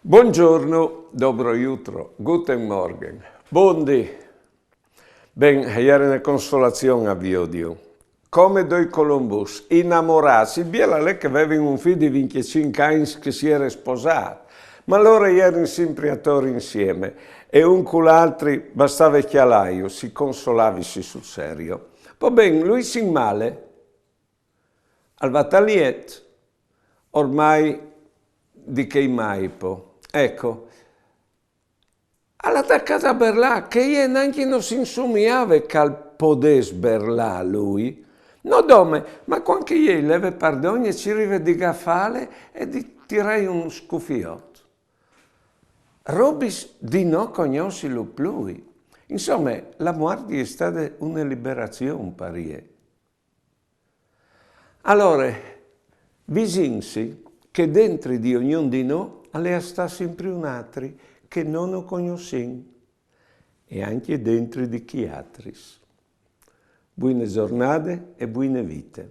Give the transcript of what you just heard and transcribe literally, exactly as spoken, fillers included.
Buongiorno, dobro jutro, guten Morgen. Bondi. Ben, e jere une consolazion a viodiu. Come doi colombus, inamorâts, il biel al è che a vevin un fi di vincjecinc agns che si jere sposât, ma lôr a jerin simpri ator insiemi, e un cul altri bastave cjalâju, si consolavisi sul serio. Po ben, lui si inmale, al va tal liet, ormai di chei mai po. Eco, al à tacât a berlâ, che jê nancje no si insumiave che al podès berlâ lui. No dome, ma cuant che jê i leve par dogn e cirìe di gafâle e di tirâi un scufiot. Robis di no cognossilu plui. Insome, la muart e je stade une liberazion par jê. Alore, visìnsi che dentri di ognun di nô al è a stâ simpri un altri che no no cognossìn, e ancje dentri di chei altris. Buine zornade e buine vite.